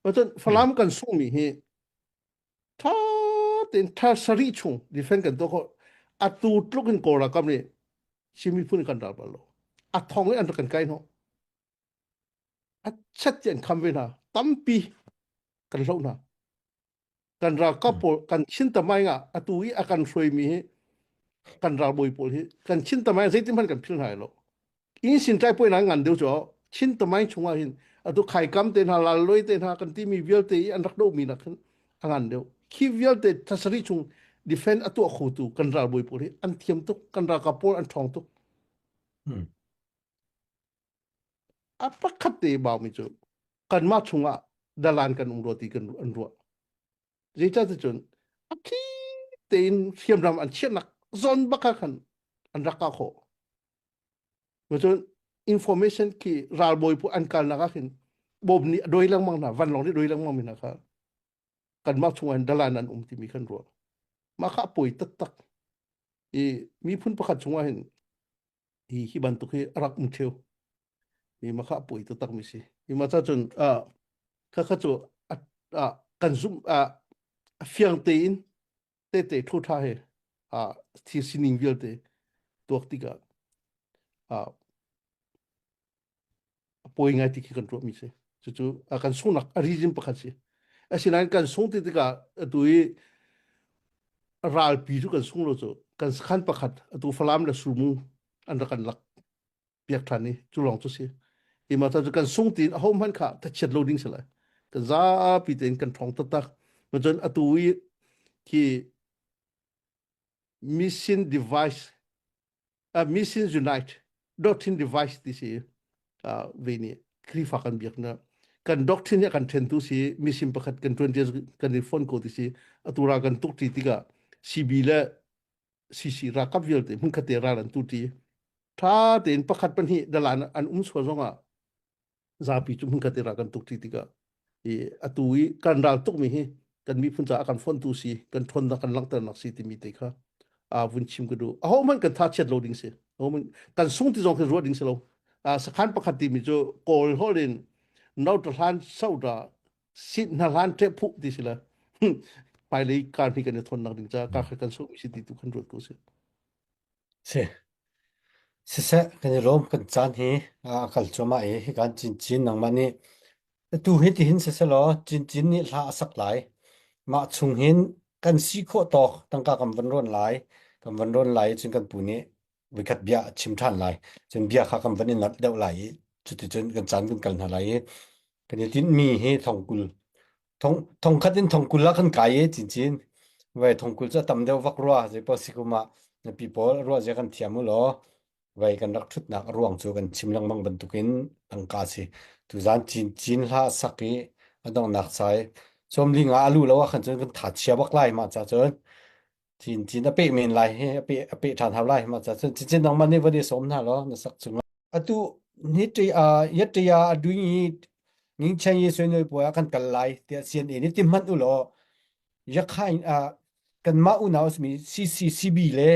Cun Falam kan sungmi hi tha tein thla sarih chung defend kan tuah khawh. Atu tluk in Kawl ralkap nih Chin miphun kan ral bal lo. A thong in an rak kan kai hnawh. A chet ti an kham ve hna. Tampi kan hloh hna. Kan ralkap pawl kan Chin tamai nga atu i a kan hruaimi hi kan ralbawi pawl hi kan Chin tamai zeitin hmanh kan phil hna lo. Inn sin tlai puai ngan deuh cu Chin tamai chungah hin atu khaikam te hna lalloi te hna kan timi vialte i an rak dohmi nak hin a ngan deuh. Khi vialte thasari chung defend a tuah khotu kan ralbawi pawl hi an thiam tuk kan ralkap pawl an ṭhawng tuk. A pakhat te baumi cu kanmah chungah dalan kan um rua ti kan an ruah. Zeicahticun a thli tein hriamnam an chiahnak zawn bak ah khan an rak kah khawh. Cun information khi ralbawi pu an kalnak ah khin bom nih a doi lengmang hna, vanlawng nih doi lengmang mi hna kha kanmah chungah hin dalan an um timi kan ruah. Mah kha a poi taktak. I miphun pakhat chungah hin hi hi bantuk hi a rak um theu mi ma kha poi taktak mi si mi ma cha cun a kha kha cu a kan zum a fiang tein te te thu tha he a thi sining vialte tuak tikah a a pawi ngai ti khi kan ruahmi si. Cucu a kan sunghnak a reason pakhat si. Asinain kan sung ti tikah atu i ralpi cu kan sung lo cu kan sakhan pakhat atu Falam le Sumu an rak kan lak piak ṭhan i cu lawng cu si. I mah cu kan sung tiin aho hmanh kha thachiat lo ding si lai. Kan zapi tein kan ṭhawng taktak. Cun atu i khi mission device uh, Missions Unite doctrine device ti si uh, ve nih Khrihfa kan biaknak kan doctrine hi kan ṭhentu si mission pakhat kan ṭuan kan i fon ko ti si atu ra kan tuk ṭi tikah CB le CC ralkap vialte hmunkhat te ral an tu ṭi ṭha tein pakhat pahnih dalan an um sual zongah zapi cu hmunkhat i ral kan tuk ṭi tikah i atu i kan ral tukmi hi kan miphun caah kan fontu si kan ṭhawnnak kan langhternak si timi te kha a vun chim ka duh aho hmanh kan tha chiat lo ding si aho kan sung ti zong khi ruah ding si lo sakhan pakhat timi cu kawl holh in nauta hlan soda sit hna hlan ṭe phu ti si la hmailei kar hi kan i thawnnak ding ca ka kha kan sung si ti tu kan ruat ko si Si. Siseh, kan i lawm kan caan hi a kal cuahmah i hikan cincin nangmah nih atu hi tihin siselaw cincin nih hla a sak lai. Mah chung hin kan si khawh tawk tangka kan van rawn lai. Kan van rawn lai i cun kan pu nih voikhat bia a chim ṭhan lai. Cun bia kha kan van i nalh deuh lai i cuticun kan caan kan kal hna lai i kan i tinhmi hi thongkul Thong thongkhat in thongkul ah kan kai i cincin. Vai thongkul cu a tam deuh vak rua. Zeipaoh si kum ah nupi pawl ruah zia kan thiam u law vai kan rak ṭhutnak a ruang cu kan chim lengmang bantukin tangka si. Tuzaan cincin hla sak i a donghnak sai sawmli nga a luh lo ah khan cun kan tha chia bak lai mah ca cun cincin a peh men lai hi a peh a peh ṭhan hau lai mah ca cun cincin nangmah nih van i sawm hna law na sak chung Atu ni ṭi ah yat ṭi ah a duin i ngingchen i suinoi puai ah kan kal lai tiah CNA nih ti hmanh u law Yakhain ah kanmah unau a simi CCCB le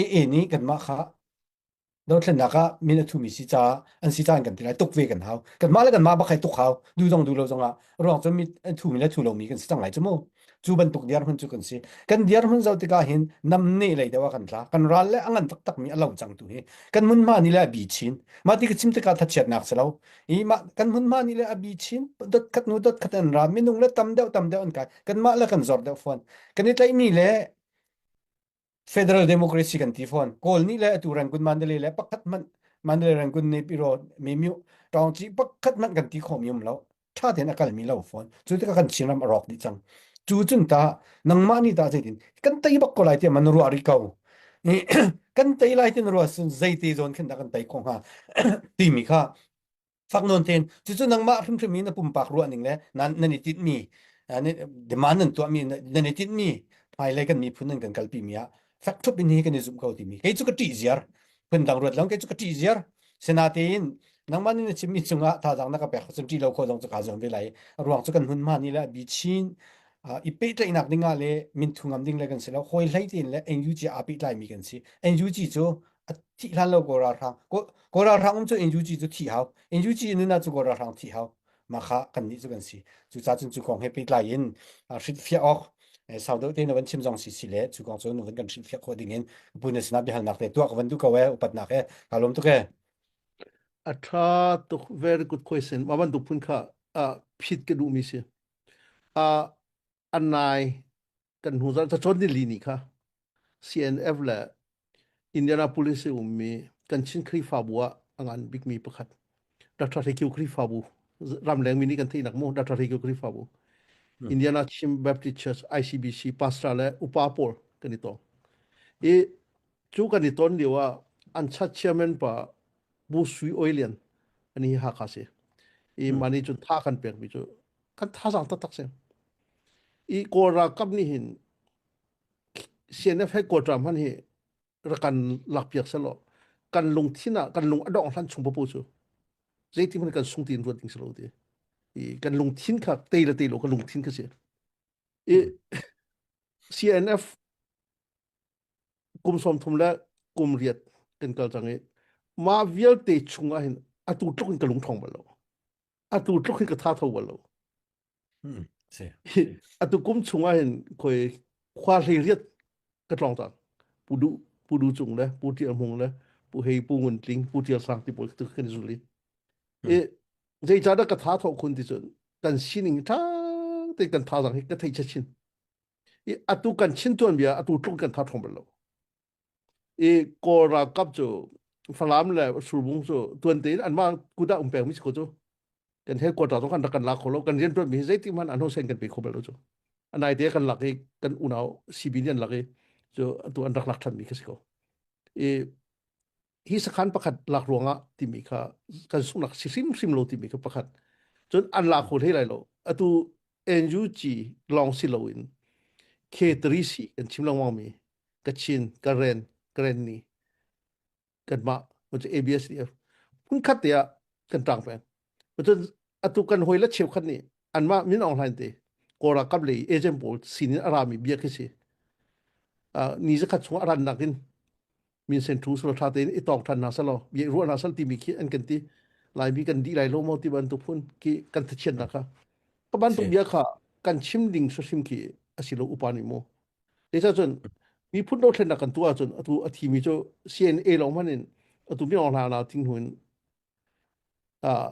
AA nih kanmah kha dothlennak ah min a thumi si caah an si caah an kan ti lai tuk ve kan hau kanmah le kanmah bak hei tuk hau du zong du lo zong ah ruang cu mit an thumi le thu lomi kan si cang lai cu mu Cu bantuk dirhmun cu kan si. Kan dirhmun zoh tikah hin namneh lei deuh ah kan tla. Kan ral le a ngan taktakmi a lo cang tu hi. Kan hmunhma nih le a bi chin. Mah ti ka chim tikah thachiatnak si lo. I mah kan hmunhma nih le a bi chin. Dot khat nu dot khat an ra. Minung le tam deuh tam deuh an kai. Kanmah le kan zor deuh fawn. Kan i tlaihmi le Federal Democracy kan ti fawn. Kawl nih le atu Rangoon Mandalay le pakhat hmanh Mandalay Rangoon Naypyidaw Memyu Taungci pakhat hmanh kan ti khawhmi um lo. Ṭha tein a kalmi lo fawn. Cu tikah kan Chinram a rawk dih cang. Cu cun ta nangmah nih tah zeitin kan tei bak ko lai tiah man ruah rih ko. Kan tei lai ti na ruah cun zeite zawn khin dah kan tei khawh hnga timi kha fak nawn tein cucu nangmah hrimhrim in na pumpak ruah ning le nan nan i tinhmi demand nan tuahmi nan i tinhmi hmailei kan miphun nan kan kalpi mi ah fek thup in hi kan i zumh ko timi kei cu ka ṭih ziar phun dang ruat lo kei cu ka ṭih ziar sinatein nangmah nih na chimmi cungah thazaang na ka pek cun ṭih lo kho zong cu kaa zuam ve lai ruang cu kan hmunhma nih le bi chin i pehtlaihnak ding ah le minthu ngam ding le kan si lo hawi hlei tein le NUG aa pehtlai mi kan si NUG cu a thih hlan lo Kawl ralhrang Kawl ralhrang um cu NUG cu thih hau NUG nun ah cu Kawl ralhrang thih hau. Mah kha kannih cu kan si. Cucaah cun cu kong he pehtlai in hrilhfiah awk sau deuh te na van chim zong si si le cu kong cu na van kan hrilhfiah khawh ding in pu na sinah biahalnak te tuah ka van duh ko ee upatnak he kaa lawm tuk ee. A ṭha tuk very good question. Mah bantuk phun kha phit ka duhmi si. A nai kan hnu zarh cacawn nili ni kha CNF le Indianapolis i ummi kan Chin Khrihfabu ah a ngan bikmi pakhat Dr. Hrekyu Khrihfabu ramleng mi nih kan theihnak mu Dr. Hrekyu Khrihfabu Indiana Chin Baptist Church ICBC pastor le upa pawl kan i tong i cu kan i ton lio ah an church chairman pa Bu Sui Oi Lian ani hi Hakha si i mani cu tha kan pek mi cu kan thazaang taktak si i Kawl ralkap nih hin CNF headquarter hman hi rak kan lakpiak selaw kan lungthin ah kan lung a dong hlan chung papo cu zeiti hmanh kan sung tiin ruat ding si lo ti i kan lungthin kha tei le tei lo kan lungthin kha si i CNF kum 30 le kum riat kan kal cang i mah vialte chung ah hin atu tluk in ka lung ṭhawng bal lo atu tluk hin ka tha tho bal lo Atu kum chung ah hin khoi khua hlei riat ka tlawng cang. Pu Du Pu Du Cung le Pu Tial Hmung le Pu Hei Pu Ngun Tling Pu Tial Sang ti pawl tu kan zul i. I zeicahdah ka tha thawh khun ti cun kan sining ṭha te kan thazaang hi ka thei chin. I atu kan chin tuan bia atu tlung kan tha ṭhawng bal lo. I Kawl ralkap cu Falam le Surbung cu tuan tein anmah kut ah um peng mi si ko cu. Kan headquarter zong kan rak kan lak kho lo. Kan rianṭuan mi hi zeitik hmanh an hosen kan pe kho bal lo cu. A nai te kan lak i kan unau CB nih an lak i cu atu an rak lak ṭhan mi kha si ko. I hi sakhan pakhat lak ruangah timi kha kan sunghnak si hrimhrim lo timi kha pakhat. Cun an lak kho hlei lai lo. Atu NUG lawng si loin K3C kan chim lengmang mi Kachin, Karen, Karenni kanmah cu ABSDF hmunkhat te ah kan ṭang peng. Cun atu kan hawi le cheukhat nih anmah Min Aung Hlaing te Kawl ralkap lei agent pawl sin in a rami bia khi si. Uh, ni zakhat chung a rannak in min sen thu selo tha tein i tawk than hna selo bia ruah hna sel timi khi an kan ti laimi kan dih lai lo maw ti bantuk phun khi kan thachiatnak kha ka bantuk bia kha kan chim ding hrim khi asilo upa nih mu Zeicah cun miphun dothlennak kan tuah ahcun atu a thimi cu CNA lawng hmanh in atu mi hna na ting hnu in uh,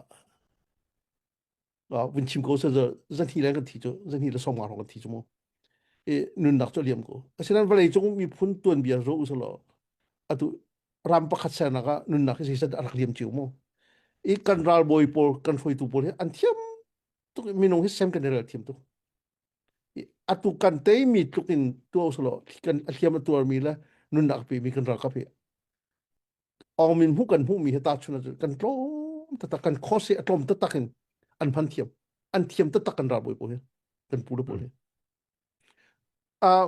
uh, vun chim ko se zan hi le kan thi cu zan hi le som nga kan thi cu mu i nunnak cu liam ko asinain vawlei cung miphun tuanbia zo usalaw atu ram pakhat sernak ah nunnak hi zeizat a rak liam cio mu i kan ralbawi pawl kan hruaitu pawl hi an thiam tuk minung hi sem kan i rel thiam tuk Atu kan teimi tluk in tuah usulaw kan a hliam a tuarmi le nunnak a pemi kan ralkap hi Aung Min hmuh kan hmuhmi hi tahchun ahcun kan tlawm taktak kan cost hi a tlawm taktak in an hman thiam an thiam taktak kan ralbawi pawl hi kan pu le pawl hi uh,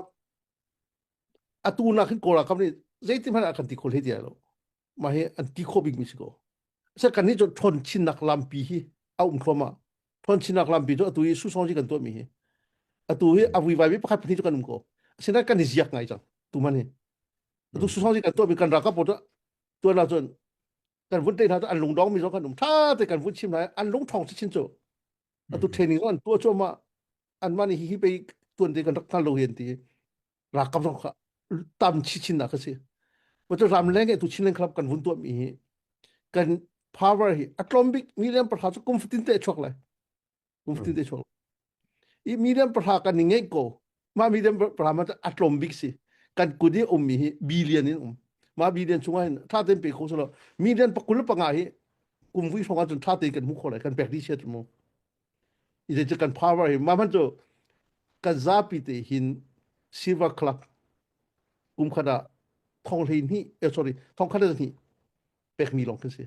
atu nak hin Kawl ralkap nih zeitin hmanh ah kan ti kho hlei ti lai lo mah hi an ti khawh bikmi si ko. Seh kan nih cu ṭhawn chinnak lampi hi a um thluahmah. Ṭhawn chinnak lampi cu atu hi susong kan tuahmi hi. Atu hi a vuivai mi pakhat pahnih cu kan um ko. Asinain kan i ziak ngai cang tu man hi. Atu susong kan tuahmi kan ralkap pawl cu tuan ahcun kan vun te hna cu an lungdong mi zong kan um ṭha te kan vun chim hna an lung ṭhawng chin cu. Atu training zong an tuah cuahmah anmah nih hihi pei tuan te kan rak hngal lo hi an ti. Ralkap zong kha tam chinchin nak a si. Cu ramleng tu Chinland Club kan vun tuahmi hi kan power hi a tlawm bik million pahra cu kum fatin te chuak lai. Kum fatin te chuak. I million pahra kan ni ngeih ko. Mah million pahra ma a tlawm bik si. Kan kut i ummi hi billion in um. Mah billion chungah hin tha tein pe kho selo million pakul panga hi kum vui hrawng ahcun tha tein kan hmu kho lai kan pek dih sia mu. I cu kan power hi mah hmanh cu kan zapi te hin silver club kum khat ah thong hlei hnih eh sorry thong khat le hnih pekmi lawng kan si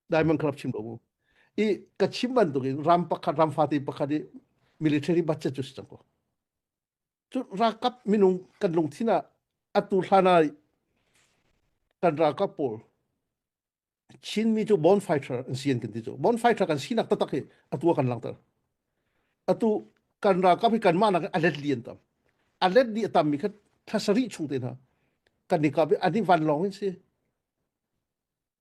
diamond club chim lo mu i ka chim bantukin ram pakhat ram fate pakhat i military budget cu si cang ko cu ralkap minung kan lungthin ah atu hlan ah kan ralkap pawl Chinmi cu born fighter an si an kan ti cu. Born fighter kan sinak taktak hi atu ah kan langhter. Atu kan ralkap hi kanmah nak a let li an tam. A let li a tammi kha thla sarih chung te hna kan i kap i an i vanlawng in si.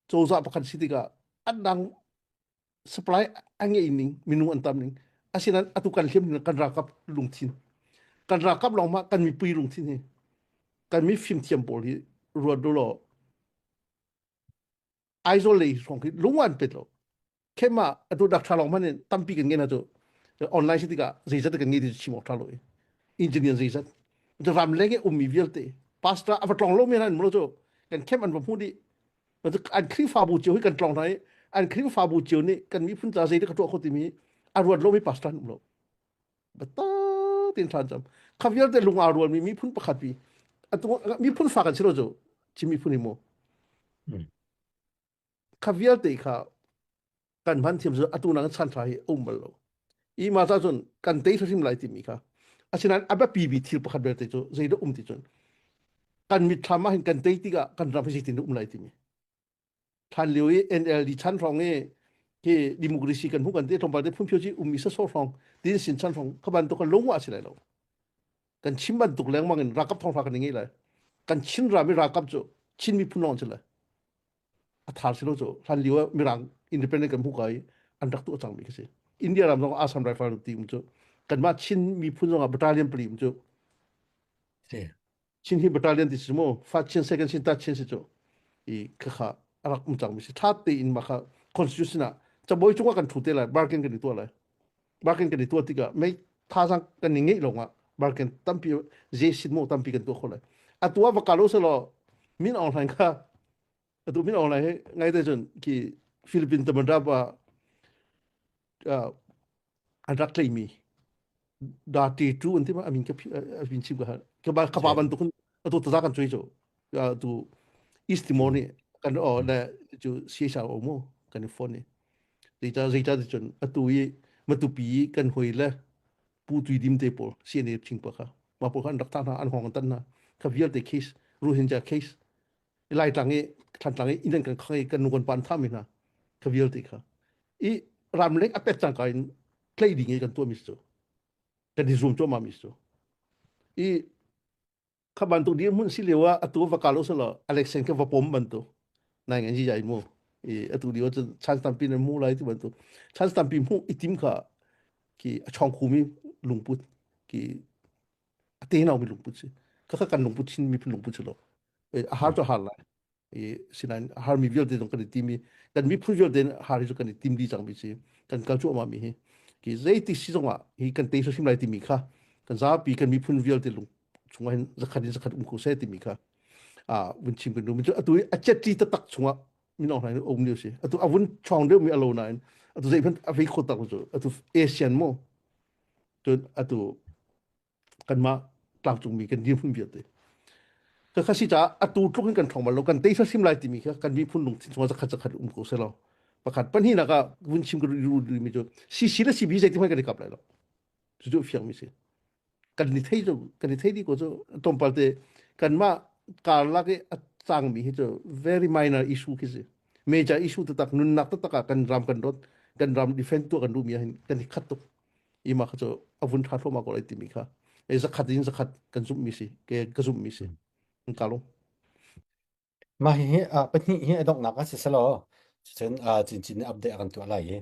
Cozah pakhat si tikah an dang. Supply a ngeih ning minung an tam ning asinain atu kan hliam ning kan ralkap lungthin kan ralkap lawng mah kan mipui lungthin hi kan mi fimthiam pawl hi ruat law Aizawl lei hrawng khi lung an pet lo khema atu dak tha lawng man in tampi kan ngen atu online si tikah zeizat kan ngei ti chim awk tha lo engineer zeizat ram leng i ummi vialte pastor ava tlong lo mi han mo cu kan khem an va hmu dih an Khrihfabu cio hi kan tlong hna i an Khrihfabu cio nih kan miphun ca zei ka tuah kho timi a ruat lomi pastor an um lo biatak tein thlan cam kha vialte lung aa rualmi miphun pakhat pi atu miphun fa kan si lo cu Chin miphun hi mu kha vialte kha kan hman thiam cu atu nang chan tha hi um bal lo i ma ta cun kan tei hrim lai timi kha asinain a biapi bi thil pakhat belte cu zeidah um ti cun kan mitthlam ah hin kan tei tikah kan ram hi zeitin um lai timi thlan lio i NLD chan hrawng i hi democracy kan hmu kan te tlawmpal te phunphio ci ummi sa so hrawng tin sin chan hrawng kha bantuk kan lungwa si lai lo kan chim bantuk lengmang in ralkap thong kan ngei lai kan Chin ram i ralkap cu Chin miphun lawng si lai a thar si lo cu hlan lio ah mirang independent kan hmu ka i an rak tuah cangmi khi si India ram zong Assam Rifle ti um cu kanmah Chin miphun zong ah battalion pali um cu Chin hi battalion ti si mu fa Chin second Chin ta Chin si cu i khakha a rak um cangmi si tha tein mah kha constitution ah cabawi cungah kan thu te lai bargain kan i tuah lai bargain kan i tuah tikah mei thazang kan i ngeih lawngah bargain tampi je sin mu tampi kan tuah kho lai atu ah va kalo selaw min Aung Hlaing kha atu min Aung Hlaing hi ngai te cun khi Philippine tamandap ah an rak tleimi da ti tu an ti ma amin ka amin chim ka ka ba ka pa bantuk atu taza kan chui chu tu East Timor ni kan o le chu CSR o mu kan phone ni zeita zeita ti cun atu i matupi kan hoi le pu tui dim te pawl CNA ching pa kha ma pawl kha an rak ta hna an hong an tan hna kha vialte case Rohingya case lai tlang i thlan tlang i inn kan khang i kan nu kan pan thami hna kha vialte kha i ramleng a pet cangka in tlei ding i kan tuah mi cu kan i zum cuahmah mi cu i kha bantuk dirhmun si lio ah atu va kal usalaw Alexan kha va pom bantuk nai ngan ji jai mu i atu lio cu chance tampi na mu lai ti bantuk chance tampi mu i tim kha ki a chong khumi lungput ki a te nau mi lungput si kha kha kan lungput chin miphun lungput si lo a har cu har lai i sinain har mi vialte zong kan i tim i kan miphun vialte har hi cu kan i tim dih cang mi si kan kal cuahmah mi hi ki zeiti si zongah hi kan te hrim lai timi kha kan zapi kan miphun vialte lung chungah hin zakhat in zakhat um ko seh timi kha a vun chim kan duh atu a chetli taktak chungah min Aung Hlaing um lio si atu a vun chong deuh mi a lo nain atu zeihmanh a vei kho tak cu atu Asian mo cun atu kanmah tlangcungmi kan dirhmun vialte ka kha si caah atu tluk in kan ṭhawng bal lo kan tei hrim lai timi kha kan miphun lungthin chungah zakhat zakhat um ko selaw pakhat pahnihnak ah vun chim ka duh mi cu CC le CB zeitin hmanh kan i kap lai lo cucu fiang mi si kan i thei cu kan i thei dih ko cu tlawmpal te kanmah karlak i a cangmi hi cu very minor issue khi si major issue taktak nunnak taktak ah kan ram kan dawt kan ram defend tuah kan duhmi ah hin kan i khat tuk ima kha cu a vun ṭha thluahmah ko lai timi kha e zakhat in zakhat kan zumhmi si ke ka zumhmi si ka lung Mah hihi pahnih hi a donghnak ah si selaw cun cincin nih update a kan tuah lai i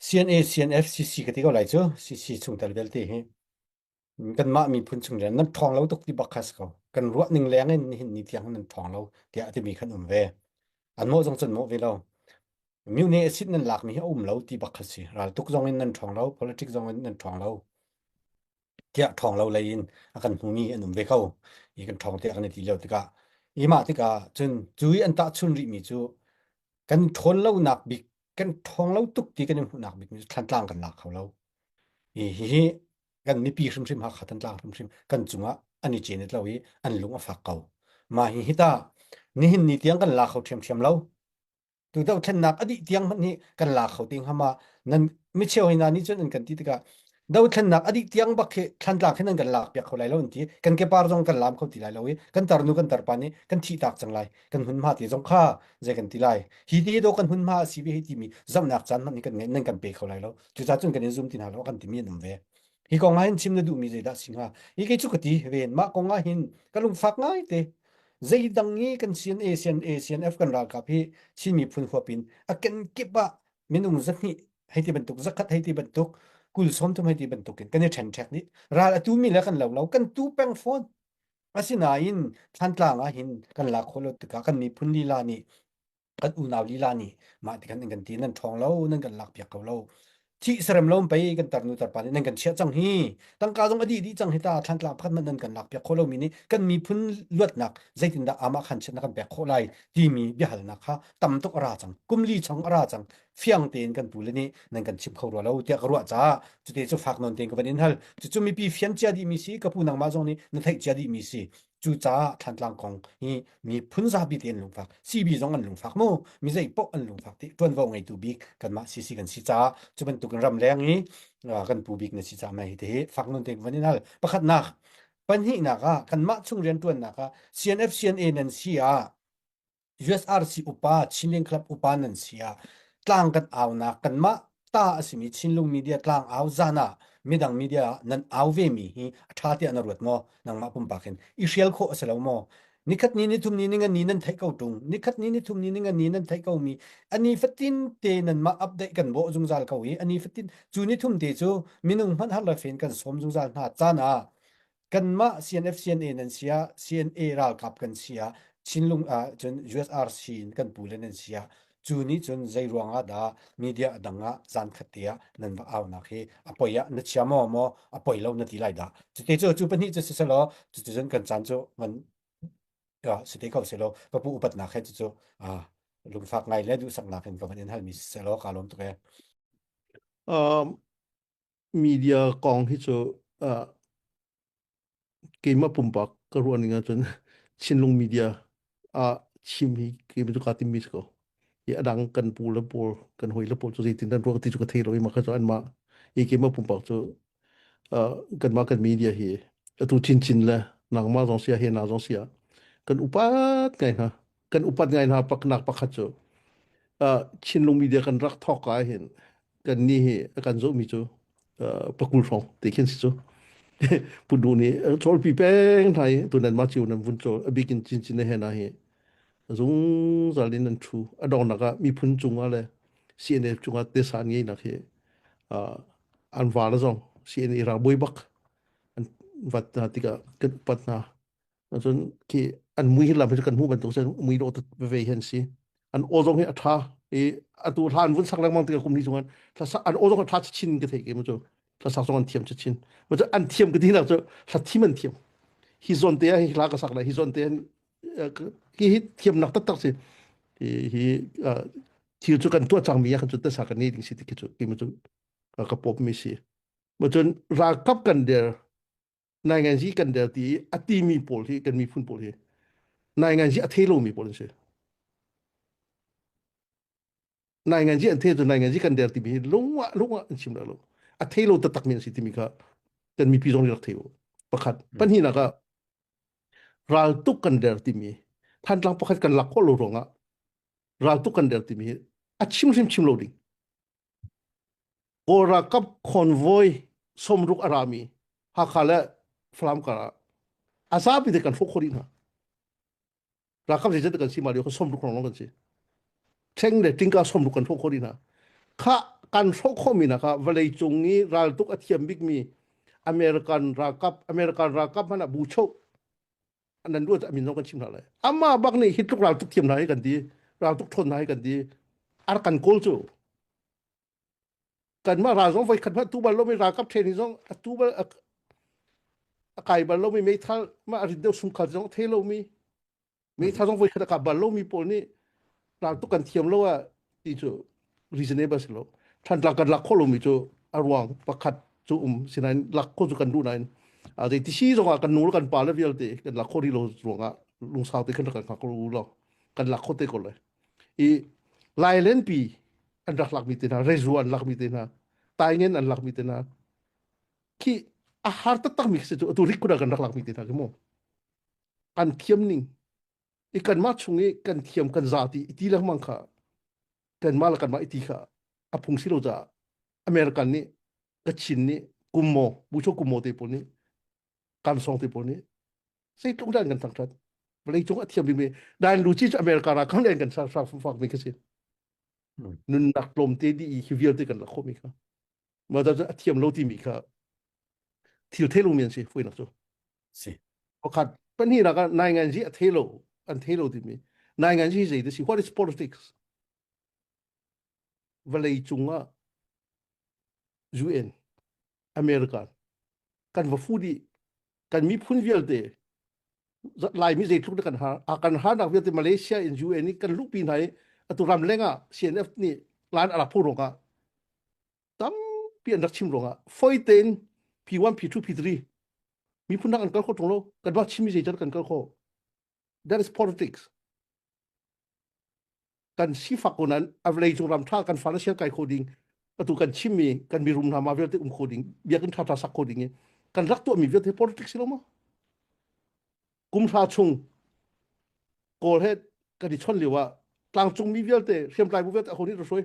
CNA CNF CC ka ti ko lai cu CC chungtel vialte hi kanmah miphun chung le nan ṭhawng lo tuk ti bak kha si ko kan ruah ning leng in nihin ni tiang nan ṭhawng lo tiah a timi khan um ve an mawh zong cun mawh ve lo Myone a sit nan lakmi hi a um lo ti bak kha si. Raltuk zong in nan ṭhawng lo, politics zong in nan ṭhawng lo. Tiah ṭhawng lo lei in a kan hmumi an um ve ko. I kan ṭhawng tiah kan i ti lio tikah. I mah tikah cun cu i an tahchun rihmi cu kan ṭhawn lonak bik, kan ṭhawng lo tuk ti kan i hmuhnak bik mi cu Thlantlang kan lak kho lo. Hi hihi kan mipi hrimhrim Hakha Thantlang hrimhrim kan cungah an i cenet lo i an lung a fak ko. Mah hi hi ta nihin ni tiang kan la kho ṭhiamṭhiam lo. Tu dothlennak a dih tiang hmanh hi kan la kho te hnga ma nan micheu hina nih cun an kan ti tikah dothlennak a dih tiang bak khi thlantlang khi nan kan lak piak kho lai lo an ti kan kepar zong kan lam kho ti lai lo i kan tarnu kan tarpa nih kan thih tak cang lai kan hmunhma te zong kha zei kan ti lai hi ti do kan hmunhma a si ve hi timi zohnak caan hmanh hi kan nan kan pe kho lai lo cucaah cun kan in zum ti hna lo kan timi an um ve hi kong ah hin chim na duhmi zeidah si hnga hi kei cu ka ti ven mah kong ah hin ka lungfak ngai te zeidang i kan CNA CNA CNF kan ralkap hi Chin miphun huap in a kenkip ah Minung zahnih hei ti bantuk, zakhat hei ti bantuk, kul sawmthum hei ti bantuk in kan i ṭhenṭhek dih. Ral a tumi le kan lo lo, kan tu peng fawn. Asinain Thlantlang ah hin kan lak khawh lo tikah kan miphun lila nih kan unau lila nih mah ti kan kan ti nan ṭhawng lo nan kan lak piak ko lo thih sarem lo pei kan tarnu tarpa nih nan kan chiah cang hi tangka zong a dih dih cang hi ta thlantlang pakhat hmanh nan kan lak piak khawh lomi nih kan miphun luatnak zeitindah amah khan chiat na kan pek khawh lai timi biahalnak kha tam tuk a ra cang kum li chung a ra cang fiang tein kan pu le nih nan kan chim kho rua lo tiah ka ruah caah cute cu fak nawn tein ka van in hal cucu mipi fian cia dih mi si ka pu nangmah zong nih na theih cia dih mi si Cucaah Thlantlang kong hi miphun zapi te an lungfak, CB zong an lungfak mu, mi zei paoh an lungfak ti ṭuanvo ngeitu bik kanmah CC kan si caah cu bantukin ramleng i kan pu bik na si caah mei hi te hi fak nun te van in hal. Pakhatnak, pahnihnak ah kanmah chung rianṭuannak ah CNF CNA nan si ah USRC upa Chinlink Club upa nan si ah tlang kan aunak kanmah ta a simi Chinlung media tlang au zan ah midang media ah nan au ve mi hi a ṭha tiah na ruat maw nangmah pumpak in i hrial khawh a si lo maw nikhat ni nithum ni ninga ni nan theih ko ṭung nikhat ni nithum ni ninga ni nan theih ko mi ani fatin te nanmah update kan bawh zungzal ko i ani fatin cu nithum te cu minung hmanh har le fen kan sawm zungzal hna caan ah kanmah CNF CNA nan si ah CNA ralkap kan si ah Chinlung ah cun USRC in kan pu le nan si ah cu nih cun zei ruang ah dah media dang ah zan khat te ah nan va aunak hi a poi ah na chia maw maw a poi lo na ti lai dah cute cu cu pahnih cu si selaw cuticun kan caan cu van si te ko selaw ka pu upatnak he cucu lungfak ngai le duhsaknak in ka van in halmi si selaw ka lawm tuk e Um, media kong hi cu uh, keimah pumpak ka ruah ning ahcun Chinlung media ah chim hi keimah cu kaa timmi si ko. I a dang kan pu le pawl kan hawi le pawl cu zeitin dan ruah ti cu ka thei lo i mah kha cu anmah i keimah pumpak cu uh, kanmah kan media hi atu chinchin le nangmah zong sia he na zong sia kan upat ngai hna kan upat ngai hna paknak pakhat cu uh, Chinlung media kan rak thawk ka hin kan ni hi a kan zohmi cu pakul hrawng ti khin si cu pudu nih chawlpi peng hna i tunan ma chiu nan vun chawl a bikin chinchin he na hi zungzal in nan thu a dongnak ah miphun cungah le CNA cungah tesa an ngei nak hi an va la zong CNA ra boi bak an vat hna tikah kan pat hna Cun khi an mui hi lam hi kan hmuh bantuk cun mui dawh veve hi an si. An aw zong hi a ṭha i atu hla an vun sak lengmang tikah kum li chung an an aw zong a ṭha chin ka thei ke mu cu hlasak zong an thiam chin. Mu cu an thiam ka ti nak cu hla thim an thiam. Hi zawn te ah hi hla ka sak lai hi zawn te hi hi thiamnak taktak si. Hi hi thil cu kan tuah cangmi ah kan cu tasa kan ngei ding si ti khi cu ki mu cu ka pop mi si. Mu cun ralkap kan der nainganzi kan der ti i a timi pawl hi kan miphun pawl hi nainganzi a thei lomi pawl an si. Nainganzi an thei cu nainganzi kan der timi hi lungah lungah an chim lo. A thei lo taktak mi an si timi kha kan mipi zong nih rak thei u. Pakhat. Pahnihnak ah raltuk kan der timi Thantlang pakhat kan lak khawh lo ruangah raltuk kan der timi hi a chim hrim chim lo ding. Kawl ralkap convoy sawmruk a rami Hakha le Falam kar ah a zapi te kan hrawh khawh dih hna. Ralkap zeizat kan si ma lio kha sawmruk lawng kan si. Ṭheng le ṭingka sawmruk kan hrawh khawh dih hna. Kha kan hrawh khawhmi nak ah vawlei cung i raltuk a thiam bikmi American ralkap American ralkap hmanh ah bu choh nan ruat amin zong kan chim hna lai. Amah bak nih hi tluk raltuk thiam hna hi kan ti raltuk ṭhawn hna hi kan ti ar kan kawl cu kanmah ral zong voikhat hmanh tu bal lomi ralkap training zong a tu bal a kai bal lomi meithal mah a rit deuh sungkhal zong thei lomi meithal zong voikhat a kap bal lomi pawl nih ral tuk kan thiam lo ah ti cu reasonable si lo thantlang kan lak khawh lomi cu a ruang pakhat cu um sinain lak khawh cu kan duh nain a zei ti si zongah kan nu le kan pa le vialte kan lak khawh rih lo ruangah lungsau te khan rak kan hngak ko lo kan lak khawh te ko lai i Lailenpi an rak lakmi te hna Rezu an lakmi te hna Taingen an lakmi te hna khi a har taktakmi khi cu atu rikkuda kan rak lakmi te hna khi mu an thiam ning i kanmah chung i kan thiam kan za ti i ti lengmang kha kanmah le kanmah i ti kha a phung si lo caah American nih Kachin nih Kummo Bucho Kummo te pawl nih Kamsong te pawl nih zeitluk dah an kan thangṭhat vawleicung a thiam bikmi Dan Luci cu America ralkap nih an kan fak mi khi si. Nunnak tlawmte dih i hi vialte kan rak khawhmi kha. Mah cu a thiam lo timi kha thil thei lomi an si fuinak cu. Si. Pakhat pahnihnak ah nainganzi a thei lo an thei lo timi nainganzi zei ti si what is politics vawlei cung ah UN American kan va fu dih kan miphun vialte Laimi zeitluk dah kan har a kan harnak vialte Malaysia in UN i kan luhpi hna i atu ram leng ah CNF nih plan a rak phu ruangah tampi an rak chim ruangah foi tein P1 P2 P3 miphun dang an kal kho ṭung lo kan rak chimmi zeican kan kal kho that is politics Kan sifak ko nain a vawlei cung ram ṭha kan fale sial kai kho ding atu kan chimmi kan mirum hna ma vialte um kho ding biakinn ṭha ṭha sak kho ding i kan rak tuahmi vialte politics si lo maw? Kum hra chung Kawl he kan i chon lio ah tlangcungmi vialte hriamtlai bu vialte aho nih ra hruai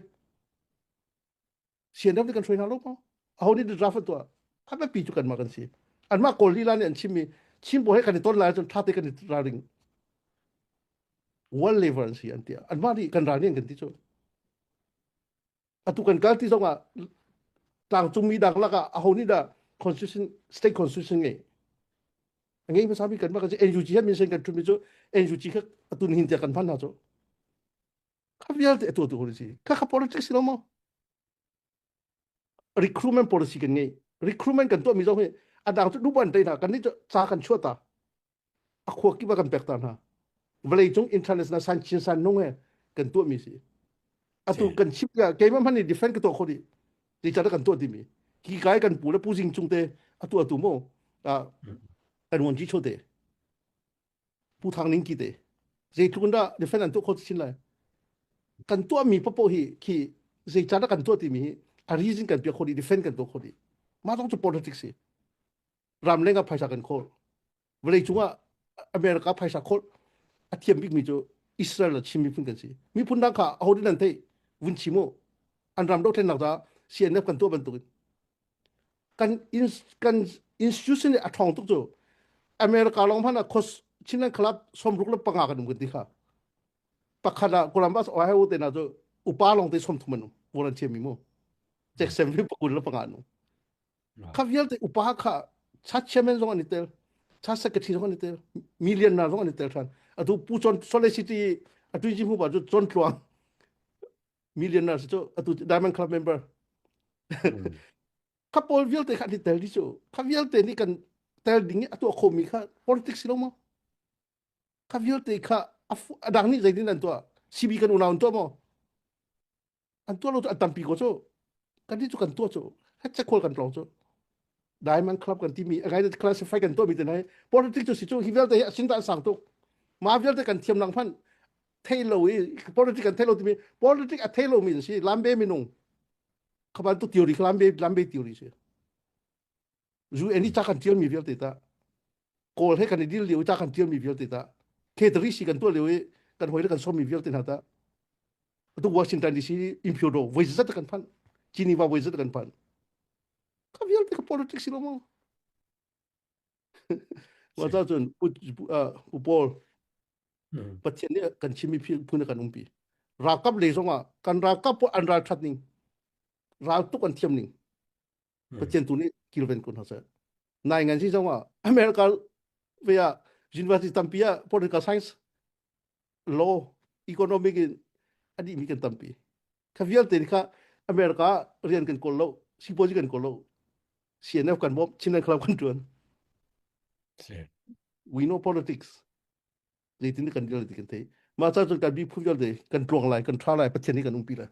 CNF nih kan hruai hna lo maw? Aho nih draft an tuah? A biapi cu kanmah kan si. Anmah Kawl lila nih an chimmi Chin pawl he kan i ton lai ahcun ṭha te kan i ralring. World level an si an ti. Anmah nih kan ral nih an kan ti cu. Atu kan kal ti zong ah tlangcungmi dang lakah aho nih dah constitution state constitution ngei a ngei hmasa mi kanmah kan si NUG he minsen kan ṭhumi cu NUG kha atu nihin tiah kan hman hna cu kha vialte a tuahtu hori si kha kha politics si lo maw recruitment policy kan ngei recruitment kan tuahmi zong hi a dang cu duban te hna kan nih cu ca kan chuah ta a khua kip ah kan pek ta hna vawlei cung international san chin san nung he kan tuahmi si atu kan chim ya keimah hmanh nih defend ka tuah kho dih ti ca kan tuah timi hi kai kan pu le pu jing chung te atu atu mo kan won ji cho te Pu Thang Ning ki te zeitluk in dah defend an tuah kho chin lai kan tuahmi papoh hi khi zei can dah kan tuah timi hi a reason kan piak kho dih defend kan tuah kho dih mah zong cu politics si ram leng ah phaisa kan khawl vawlei cungah America phaisa khawl a thiam bikmi cu Israel le Chin miphun kan si miphun dang kha aho din an theih vun chim u an ram dothlennak caah CNF kan tuah bantukin kan kan institution a ṭhawng tuk cu America lawng hmanh ah khos Chinland Club 65 kan um kan ti kha pakhat ah Columbus Ohio te na cu upa lawng te 30 an um volunteer mi mu Jackson vi 25 an um kha vialte upa kha cha chairman zong an i tel cha secretary zong an i tel million na zong an i tel than atu pu chon Salt Lake City atu ji mu ba cu chon tluang millionaires cu atu Diamond Club member kha pawl vialte kha an i tel dih cu kha vialte nih kan tel ding i a tuah khomi kha politics si lo maw kha vialte kha a dang nih zeitin an tuah CB kan unau an tuah maw an tuah lo cu an tampi ko cu kan nih cu kan tuah cu het khual kan tlawng cu Diamond Club kan timi a ngai classify kan tuah mi te nai politics cu si cu hi vialte hi a sin ta an sang tuk ma vialte kan thiam lang hmanh thei lo i politics kan thei lo timi politics a thei lo mi an si lambe minung kha bantuk theory kha lambe lambe theory si zu eni ta kan tial mi vialte ta kawl he kan i dil lio ta kan tial mi vialte ta catering si kan tuah lio i kan hoi le kan som mi vialte hna ta atu Washington DC impure voi zat kan phan Geneva voi zat kan phan kha vialte ka politics si lo mo Wa ca cun Pu Paul Pathian nih kan chimmi phun kan umpi. Ralkap lei zongah kan ralkap pawl an ral ṭhat ning, ral tuk an thiam ning. Pathian tu nih kilven kun hna seh. Nai ngan si zongah America ve ah university tampi ah political science, law, economic in a dihmi kan tampi. Kha vialte nih kha America rian kan kawl lo, sipuazi kan kawl lo. CNF kan bawmh, Chinland Club kan ṭuan. We know politics. Zeitin kan dir ti kan thei. Mah ca cun kan miphun vialte kan tluang lai, kan ṭha lai, Pathian hi kan umpi lai.